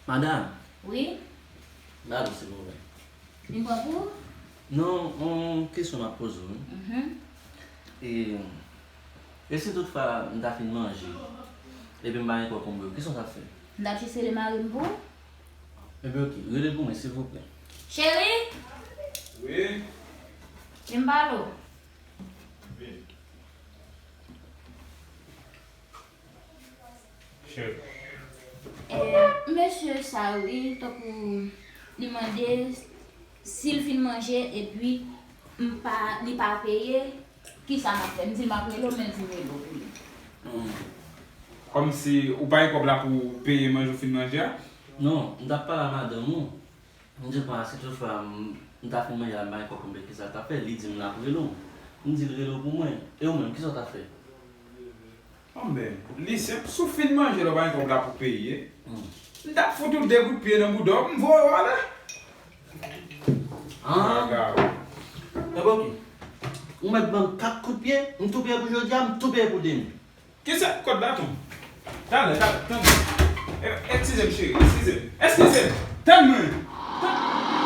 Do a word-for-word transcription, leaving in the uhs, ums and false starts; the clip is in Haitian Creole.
Madanm. Wi. Ba nou, silvouplè. Vin pran pou ou? Non, yon kesyon m ap poze w, wi. Mhm. E, e si toutfwa m ta fin manje, epi m pa gen kòb pou m ba w, kisa w t ap fè? M t ap jis rele mari m pou ou. Ebyen, oke, rele l pou mwen, silvouplè. Cheri! Wi. Vin pale w. Vin. Cheri. Eh, mesye sa, wi, tankou li mande si l fin manje epi m pa, li pa peye, kisa m ap fè? M di l m ap rele w, men l di m rele w pou li. Hmm. Kòmsi ou pa gen kòb la pou w peye manje ou fin manje a? Non, m t ap pale a madanm ou. M di l konsa, si toutfwa m, m ta fin manje la, m pa gen kòb pou m peye, kisa l t ap fè? Li di m l ap rele w. M di l rele w pou mwen. E ou menm, kisa w t ap fè? Bon, ben, li senp, si w fin manje la, w pa gen kòb la pou peye. Hmm. M t ap fout ou de kout pye nan bouda w, m voye w ale. Ah. Gaga. Ebyen, oke. Ou mèt ban m kat kout pye, m tou peye pou jodi a, m tou peye pou demen. Kisa? Kot baton? Talè, talè, tann. E, eskize m, cheri, eskize m. Eskize m! Tann mwen! Tann.